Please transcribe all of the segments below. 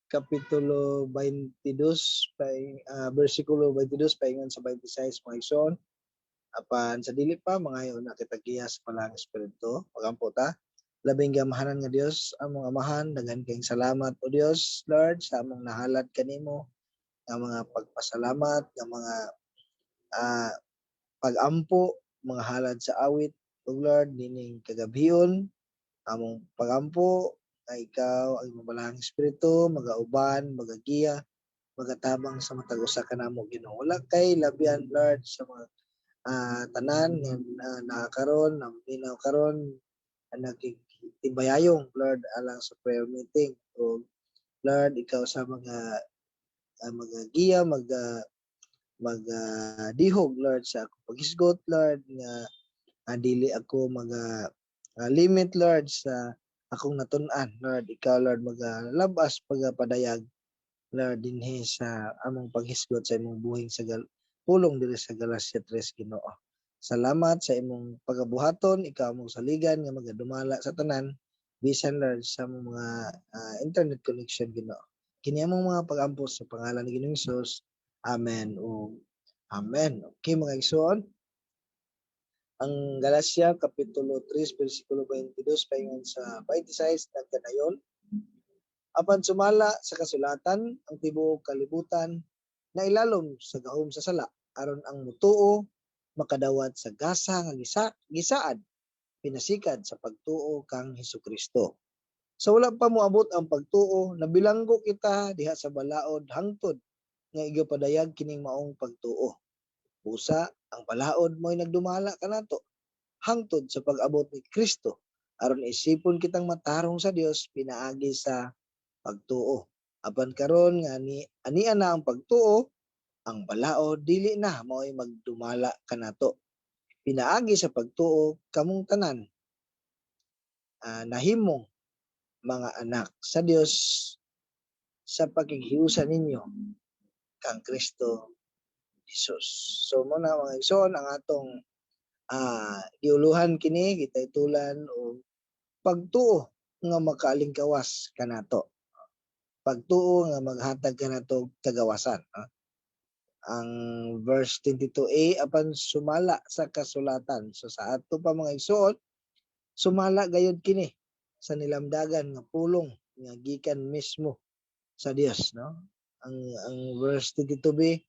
Kapitulo 22 pay, bersikulo 22 paingon sa 26, mga igsoon. Apan sa dili pa, mangayo na kita giya sa Balaang Espiritu. Magampo ta. Labing gamahanan nga Dios, among Amahan, daghan kayong salamat, o Dios, Lord, sa among nahalad kanimo nga mga pagpasalamat, nga mga pagampo, mga halad sa awit, o Lord, nining kagabhion, among pagampo nga ikaw ang imong Balaang Espiritu magauban, magagiya, magatabang sa matag usa kanamo, Ginoo. Wala kay labian, Lord, sa mga tanan nga nakakaron, naminaw karon, nakikitibayayong, Lord, alang sa prayer meeting. O Lord, ikaw sa mga giya, mag dihog, Lord, sa akong paghisgot, Lord, nga dili ako maga limit, Lord, sa akong natun-an. Lord, ikaw, Lord, magalabas pagapadayag, Lord, dinhi sa among paghisgot sa imong buhing sa pulong diri sa Galacia 3, Ginoo. Salamat sa imong pagabuhaton, ikaw among saligan nga magadumala sa tanan bisan, Lord, sa among mga internet connection, Ginoo. Kini among mga pagampo sa pangalan ni Ginoong Hesus. Amen ug amen. Okay, mga igsoon. Ang Galacia kapitulo 3 bersikulo 22 paingon sa 26, nagkanayon. Apan sumala sa kasulatan, ang tibuok kalibutan na ilalom sa gahom sa sala aron ang mutuo makadawat sa gasa nga gisaad pinasikad sa pagtuo kang Hesukristo. Sa wala pa moabot ang pagtuo, nabilanggo kita diha sa balaod hangtod nga igapadayag kining maong pagtuo. Busa, ang balaod mo'y nagdumala kanato hangtod sa pag-abot ni Kristo aron isipon kitang matarong sa Dios pinaagi sa pagtuo. Apan karon nga ani ania na ang pagtuo, ang balaod dili na mao'y magdumala kanato. Pinaagi sa pagtuo, kamong tanan nahimong mga anak sa Dios sa pakighiusa ninyo kang Kristo Jesus. So mao na, mga igsoon, ang atong giuluhan kini gitaytulan og pagtuo nga makaalingkawas kanato. Pagtuo nga maghatag kanato kagawasan. Ang verse 22a, apan sumala sa kasulatan. So sa ato pa, mga igsoon, sumala gayud kini sa nilamdagan nga pulong nga gikan mismo sa Dios, no? Ang verse 22b,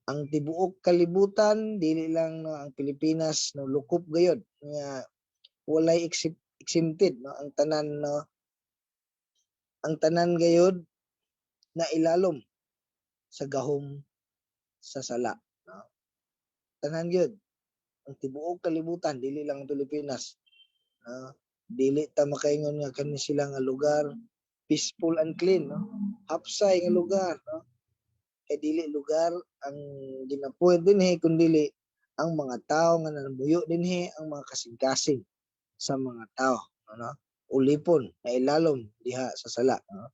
ang tibuok kalibutan, dili lang, no, ang Pilipinas, no, lukop gayud nga walay exempted, no, ang tanan, no, ang tanan gayud na ilalom sa gahom sa sala, no? Tanan gyud, ang tibuok kalibutan, dili lang ang Pilipinas, no? Dili ta makaingon nga kani sila nga lugar peaceful and clean, no, hapsay nga lugar, no, kay dili lugar ang ginapuyo dinhi kundili ang mga tao nga namuyo dinhi, ang mga kasing-kasing sa mga tao, no, ulipon na ilalom diha sa sala, no?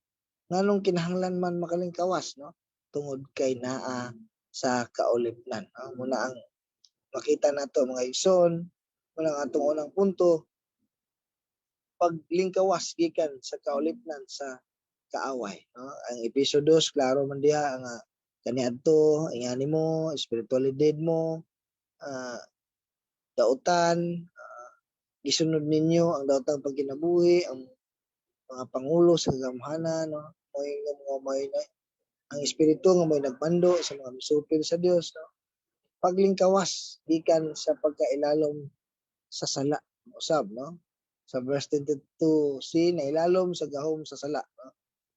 Nganong kinahanglan man makalingkawas, no? Tungod kay naa sa kaulipnan, no? Muna ang makita nato, mga igsoon, muna ang atong unang punto, paglingkawas gikan sa kaulipnan sa kaaway, no? Ang Episo 2, klaro man diha nga kaniadto ingani mo spiritually dead mo, dautan, gisunod ninyo ang daotang pagkinabuhi, ang mga pangulo sa kagamhanan, no, mo'y nga mga may ang espiritu nga mo'y nagmando sa mga misupil sa Dios, no? Paglingkawas gikan sa pagkailalom sa sala usab, no? Sa verse 22c, nailalom sa gahom sa sala, no?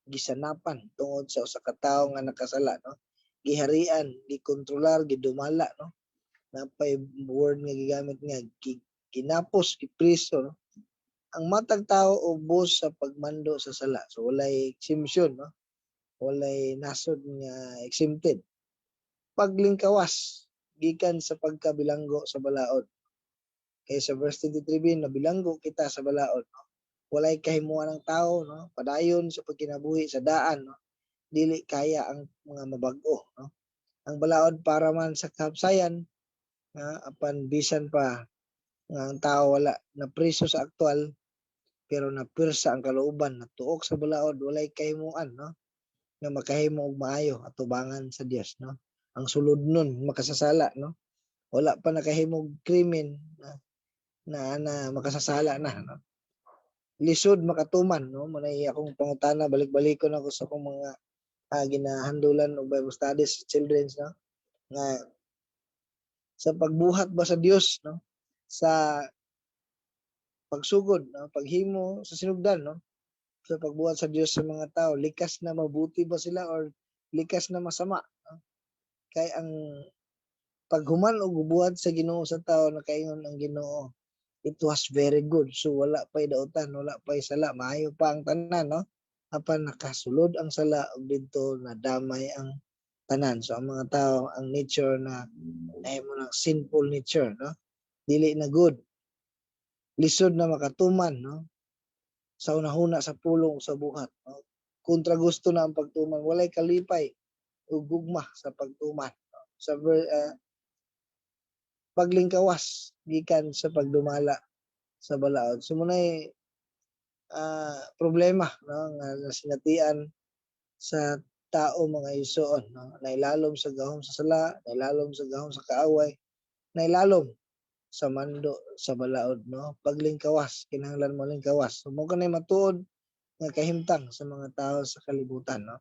Gisanapan tungod sa usa ka tawo nga nakasala, no? Giharian, gikontrolar, gidumala, no? Napay word nga gigamit nga ginapos, gipriso, no? Ang matag tao ubos sa pagmando sa sala. So walay exemption, no? Walay nasod nga exempted. Paglingkawas gikan sa pagkabilanggo sa balaod. Kay sa verse 23b, nabilanggo kita sa balaod, no? Walay kahimuan ng tao, no? Padayon sa pagkinabuhi sa daan, no? Dili kaya ang mga mabag-o, no? Ang balaod para man sa kahapsayan, nga apan bisan pa nga ang tao wala na priso sa aktual pero napirsa ang kalooban, natuok sa balaod, walay kahimuan, no? Nga makahimo og maayo atubangan sa Dios, no? Ang sulod nun makasasala, no? Wala pa nakahimo og krimen na makasasala na, no? Lisod makatuman, no? Mao na akong pangutana, balik-balikon ako sa akong mga ginahandulan og Bible studies children's, no, nga sa pagbuhat ba sa Dios, no, sa pagsugod, no, paghimo sa sinugdan, no, sa pagbuhat sa Dios sa mga tao, likas na mabuti ba sila or likas na masama, no? Kay ang paghuman og buhat sa Ginoo sa tao, nakaingon ang Ginoo, "It was very good." So wala pay dautan, wala pay sala, maayo pa ang tanan, no? Apan nakasulod ang sala ug didto nadamay ang tanan. So ang mga tao, ang nature na nahimo ng sinful nature, no? Dili na good. Lisod na makatuman, no, sa unahuna sa pulong, sa buhat, no? Kontra gusto na ang pagtuman, walay kalipay ug gugma sa pagtuman, no? Sa paglingkawas gikan sa pagdumala sa balaod. So mao nay problema, no, nga nasinatian sa tao, mga igsoon, no? Nailalom sa gahom sa sala, nailalom sa gahom sa kaaway, nailalom sa mando sa balaod, no? Paglingkawas, kinahanglan mo lingkawas. So mao kanay matuod nga kahimtang sa mga tao sa kalibutan, no?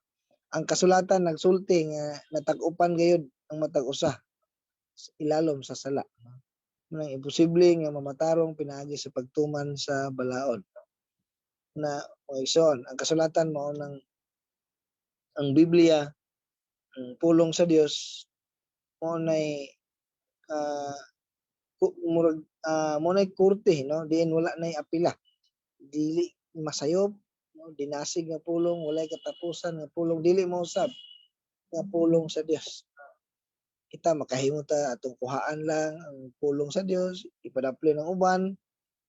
Ang kasulatan nagsulti nga natag-upan gayud ang matag usa ilalom sa sala, no? Nang imposible nga mamatarong pinaagi sa pagtuman sa balaod, no? Na mga igsoon, ang kasulatan mao nang ang Biblia, ang pulong sa Dios, mao nay murag mao nay korte, no, diin wala nay apila, dili masayop, no, dinasig nga pulong, walay katapusan nga pulong, dili mausab nga pulong sa Dios. Kita makahimo ta atong kuhaan lang ang pulong sa Dios, ipadapli ng uban,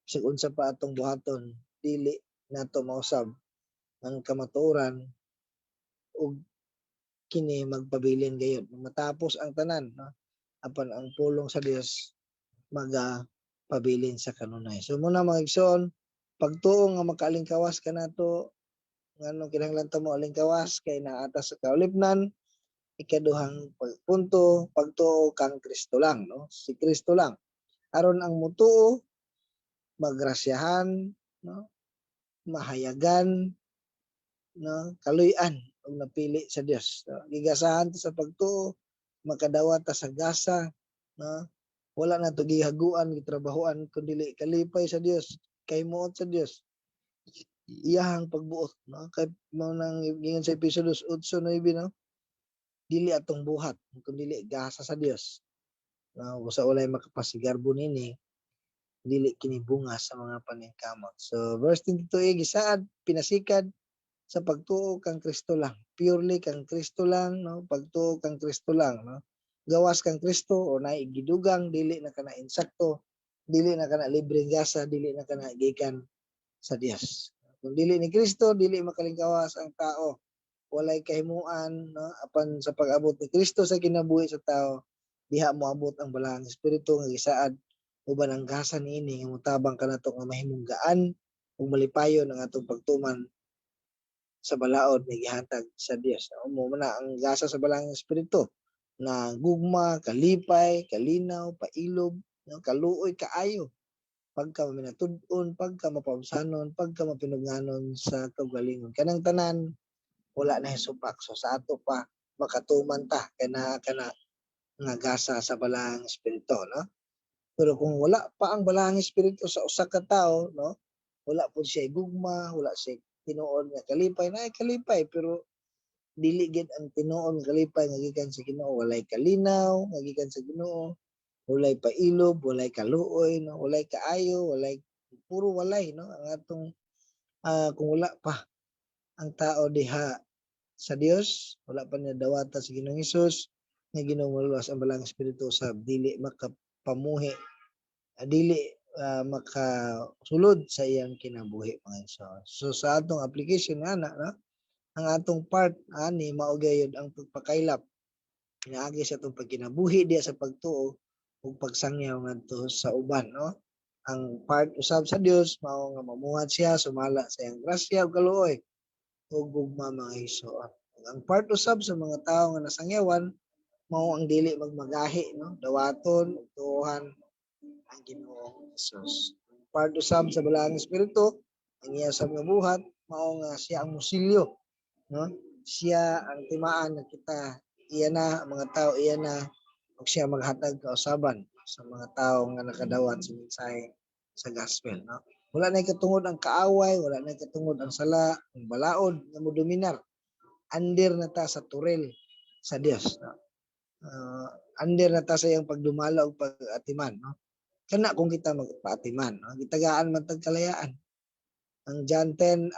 bisag unsa pa atong buhaton, dili nato mausab ang kamatuoran ug kini magpabilin gayud matapos ang tanan, no? Apan ang pulong sa Dios maga pabilin sa kanunay. So mao na, mga igsoon, pagtuo nga makaalingkawas ka nato. Nganong kinahanglan ta mo alingkawas? Kay naa ta sa kaulipnan. Ikaduhang punto, pagtuo kang Kristo lang, no? Si Kristo lang, aron ang mutuo magrasyahan, no, mahayagan, no, kaluy-an ug napili sa Dios, no? Gigasahan ta sa pagtuo, makadawat ta sa gasa, no? Wala na to gihaguan, gitrabahoan, kun dili kalipay sa Dios, kay muot sa Dios iyahang pagbuot, no? Kay mao nang giingon sa Epeso 2:8, no, dili atong buhat kun dili gasa sa Dios, no? Busa walay makapasigarbo nini, dili kini bunga sa mga paningkamot. So verse 22, gisaad pinasikad sa pagtuo kang Kristo lang, purely kang Kristo lang, no? Pagtuo kang Kristo lang, no? Gawas kang Kristo o naay gidugang, dili na kana insakto, dili na kana libreng gasa, dili na kana gikan sa Dios. Kung dili ni Kristo, dili makalingkawas ang tao, walay kahimuan, no? Apan sa pag-abot ni Kristo sa kinabuhi sa tao, diha moabot ang Balaang Espiritu nga gisaad uban ang gasa niini nga motabang kanato nga mahimong gaan ug malipayon ang atong pagtuman sa balaod nga gihatag sa Dios. Mao man na ang gasa sa Balaang Espiritu na gugma, kalipay, kalinaw, pailob, no, kaluoy kaayo, pagka minatud-on, pagka mapaubsanon, pagka mapinugnanon sa kaugalingon. Kanang tanan wala na supak. So sa ato pa makatuman ta kay naa kana nga gasa sa Balaang Espiritu, no? Pero kung wala pa ang Balaang Espiritu sa usa ka tawo, no, wala pud siya gugma, wala siya tinuod nga kalipay, naay kalipay pero dili gid ang tinuod nga kalipay nga gikan sa Ginoo, walay kalinaw nga gikan sa Ginoo, walay pailob, walay kaluoy, no, walay kaayo, walay, puro walay, no, ang atong kung wala pa ang tao diha sa Dios, wala pa niya dawata sa Ginoong Hesus nga Ginoong maluwas, ang Balaang Espiritu sa dili makapamuhi, dili makasulod sa iyang kinabuhi, mga igsoon. So sa atong application nga na, no, ang atong part ani mao gayud ang pagpakaylap pinaagi sa atong pagkinabuhi diha sa pagtuo ug pagsangyaw ngadto sa uban, no? Ang part usab sa Dios mao nga mamuhat siya sumala sa iyang grasya ug kaluoy ug gugma, mga igsoon. Ang part usab sa mga tawo nga nasangyawan mao ang dili magmagahi, no, dawaton ug tuohan ang Ginoong Hesus. Part usab sa Balaang Espiritu, ang iya usab nga buhat mao nga siya ang musilyo, no? Siya ang timaan nga kita iya na ang mga tao iya na ug siya maghatag kausaban sa mga tao nga nakadawat sa mensahe sa gospel, no? Wala na katungod ang kaaway, wala na katungod ang sala, ang balaod nga modominar. Under na ta sa turel sa Dios, no? Under na ta sa iyang pagdumala ug pag-atiman, no? Kana kung kita magpaatiman, no? Gitagaan man tag kalayaan. Ang John 10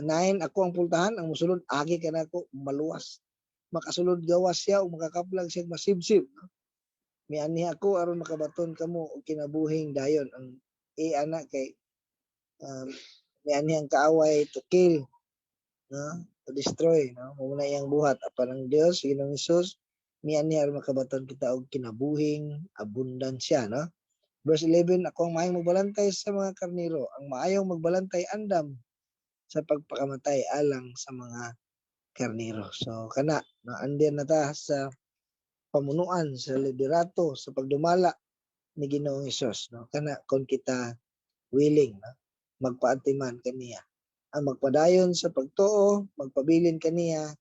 9, "Ako ang pultahan, ang musulod agi kanako maluwas. Makasulod gawas siya ug makakaplag siya, masibsib, no? Mianhi ako aron makabaton kamo og kinabuhing dayon." Ang e ana kay mianhi ang kaaway to kill, no, to destroy, no? Mao na iyang buhat, apan ang Dios, Ginoong Hesus, mianhi aron makabaton kita og kinabuhing abundansya, no? Verse 11, "Ako ang maayong magbalantay sa mga karnero. Ang maayong magbalantay andam sa pagpakamatay alang sa mga karnero." So kana, no, under na ta sa pamunuan, sa liderato, sa pagdumala ni Ginoong Hesus, no? Kana kung kita willing, no, magpaatiman kaniya. Ang magpadayon sa pagtuo, magpabilin kaniya,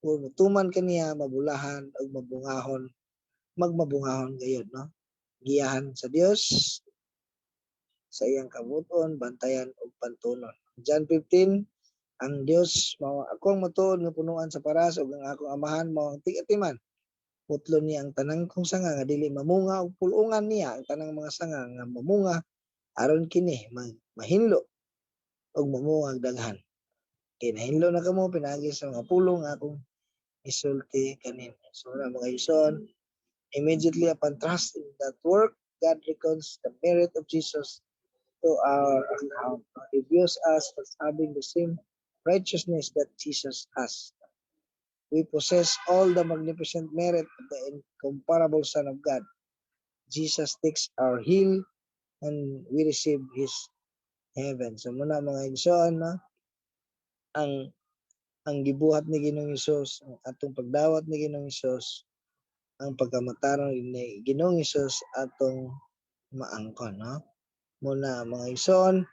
o mutuman kaniya, mabulahan ug mabungahon, magmabungahon gayud, no? Giyahan sa Dios sa iyang kabuton, bantayan ug pantunon. John 15, ang Dios mao akong matuod nga punuan sa paras ug ang akong Amahan mao ang tig-atiman. Putlon niya ang tanan kong sanga nga dili mamunga ug pul-ungan niya ang tanang mga sanga nga mamunga aron kini mahinlo ug mamungag daghan. Kay nahinlo na kamo pinaagi sa mga pulong nga akong isulti kaninyo. So na, mga igsoon, immediately upon trust in that work, God reckons the merit of Jesus to our account. He views us as having the same righteousness that Jesus has. We possess all the magnificent merit of the incomparable Son of God. Jesus takes our hell and we receive His heaven. So muna, mga igsoon, no? Ang gibuhat ni Ginoong Hesus, ang atong pagdawat ni Ginoong Hesus, ang pagkamatarong ni Ginoong Hesus atong maangkon, no? Muna, mga igsoon,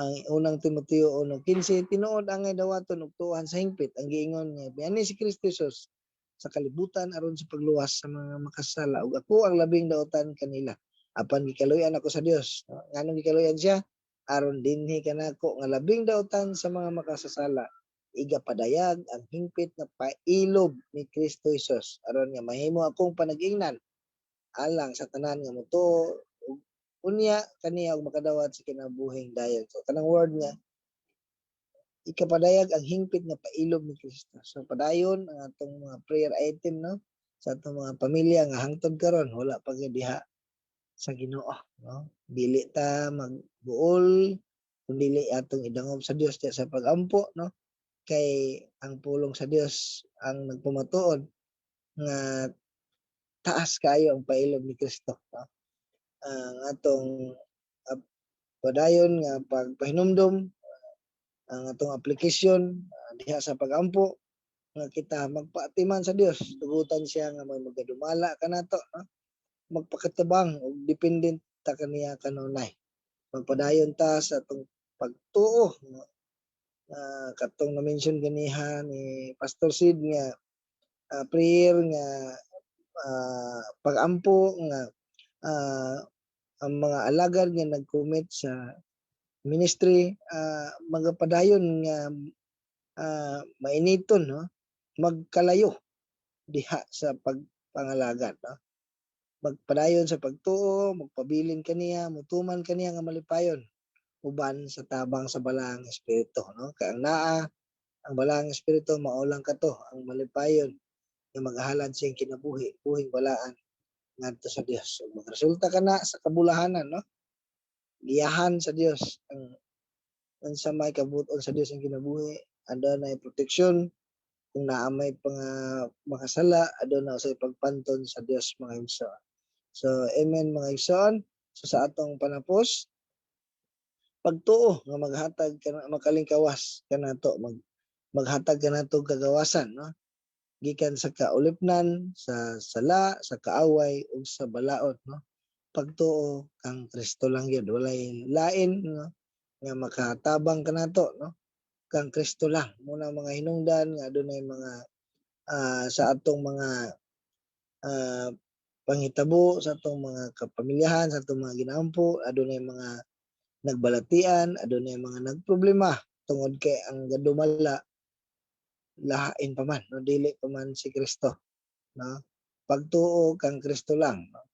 ang Unang Timoteo 1:15, "Tinuod angay dawaton ug tuohan sa hingpit ang giingon nga mianhi si Kristo Jesus sa kalibutan aron sa pagluwas sa mga makasala, ug ako ang labing dautan kanila. Apan gikaluy-an ako sa Dios." No? Nganong gikaluy-an siya? Aron dinhi kanako nga labing dautan sa mga makasasala igapadayag ang hingpit nga pailob ni Kristo Jesus, aron nga mahimo akong panag-ingnan alang sa tanan nga motuo ug unya kaniya ug makadawat sa kinabuhing dayon. So kanang word nga ikapadayag ang hingpit nga pailob ni Kristo. So padayon ang atong mga prayer item, no, sa atong mga pamilya nga hangtod karon wala pa gyud diha sa Ginoo, no? Dili ta magbuol kung dili atong idangop sa Dios diha sa pagampo, no? Kay ang pulong sa Dios ang nagpamatuod nga taas kaayo ang pailob ni Kristo, no? Ang atong padayon nga pagpahinumdom, ang atong application diha sa pagampo nga kita magpaatiman sa Dios, tugutan siya nga may magadumala kanato, no? Magpakatabang ug dependent ta kaniya kanunay. Magpadayon ta sa atong pagtuo, no? Katong na-mention ganiha ni Pastor Sid nga prayer nga pagampo nga ang mga alagad nga nag-commit sa ministry magapadayon nga mainiton, no, magkalayo diha sa pagpangalagad, no? Magpadayon sa pagtuo, magpabilin kaniya, mutuman kaniya nga malipayon uban sa tabang sa Balaang Espiritu, no? Kay ang naa ang Balaang Espiritu, mao lang kato ang malipayon nga maghalad siyang kinabuhi, buhing balaan ngadto sa Dios. Ug magresulta kana sa kabulahanan, no? Giyahan sa Dios ang unsa may kabuton sa Dios ang kinabuhi, adunay proteksyon. Kung naa may makasala, aduna sa pagpanton sa Dios, mga igsoon. So amen, mga igsoon. So sa atong panapos, pagtuo nga maghatag kana, makalingkawas kanato, mag Maghatag kanato kagawasan, no, gikan sa kaulipnan sa sala, sa kaaway ug sa balaod, no? Pagtuo kang Kristo lang gyud, walay lain, no, nga makatabang kanato, no, kang Kristo lang. Muna mga hinungdan nga adunay mga sa atong mga panghitabo sa atong mga kapamilyahan, sa atong mga ginaampo, adunay mga nagbalatian, adunay mga nagproblema tungod kay ang gadumala lahain pa man, no, dili pa man si Kristo, no? Pagtuo kang Kristo lang, no?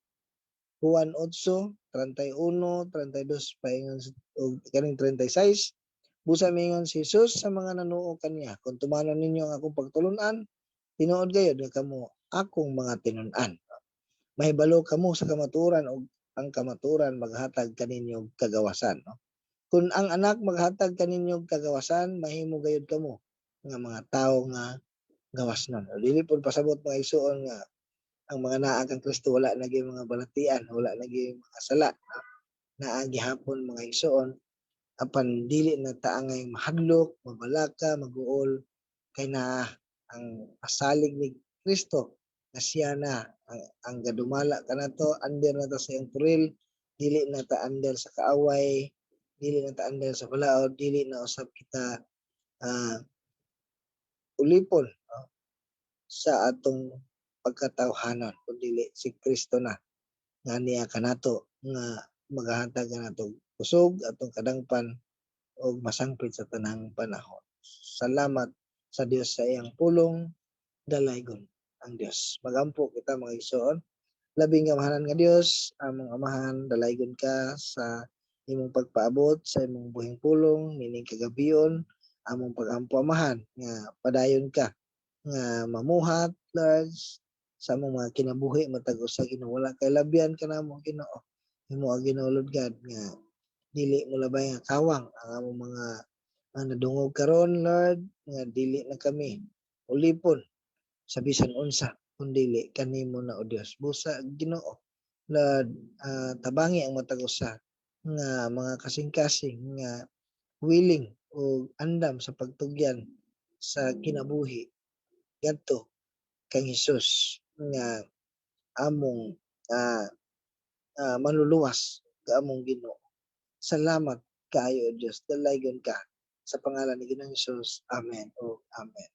Juan 8:31, 32 paingon og kaning 36. Busa mingon si Jesus sa mga nanuo kaniya, "Kung tumanon ninyo ang akong pagtulun-an, tinuod gayud nga kamo akong mga tinun-an. Mahibalo kamo sa kamatuoran ug ang kamatuoran maghatag kaninyo kagawasan," no? Kung ang Anak maghatag kaninyo kagawasan, mahimo gayud kamo nga mga tawo nga gawas nun. Dili pud pasabot, mga igsuon, nga ang mga naa kang Kristo wala na gyud mga balatian, wala na gyud mga sala. Naa gihapon, mga igsuon, apan dili na ta angay mahadlok, mabalaka, maguol kay naa ang pasalig ni Kristo na siya na ang gadumala kanato, under na ta sa iyang puril, dili na ta under sa kaaway, dili na ta under sa balaod, dili na usab kita ulipon, no, sa atong pagkatawhanon, kun dili si Kristo na nga niya kanato nga maghahatag kanato kusog, atong kadangpan og masangpit sa tanang panahon. Salamat sa Dios sa iyang pulong. Dalaygon ang Dios. Magampo kita, mga igsoon. Labing gamahanan nga Dios, among Amahan, dalaygon ka sa imong pagpaabot sa imong buhing pulong nining kagabion. Among pagampo, Amahan, nga padayon ka nga mamuhat, Lord, sa among mga kinabuhi matag usa. Ginoo, wala kay labyan kanamo, Ginoo. Imo ang Ginoo, Lord God, nga dili mo labay nga kawang ang among mga nadungog karon, Lord, nga dili na kami ulipon sa bisan unsa kun dili kanimo na, o Dios. Busa, Ginoo, Lord, tabangi ang matag usa nga mga kasing-kasing nga willing o andam sa pagtugyan sa kinabuhi ngadto kang Hesus nga among manluluwas, nga among Ginoo. Salamat kaayo, o Dios. Dalaygon ka sa pangalan ni Ginoong Hesus. Amen o amen.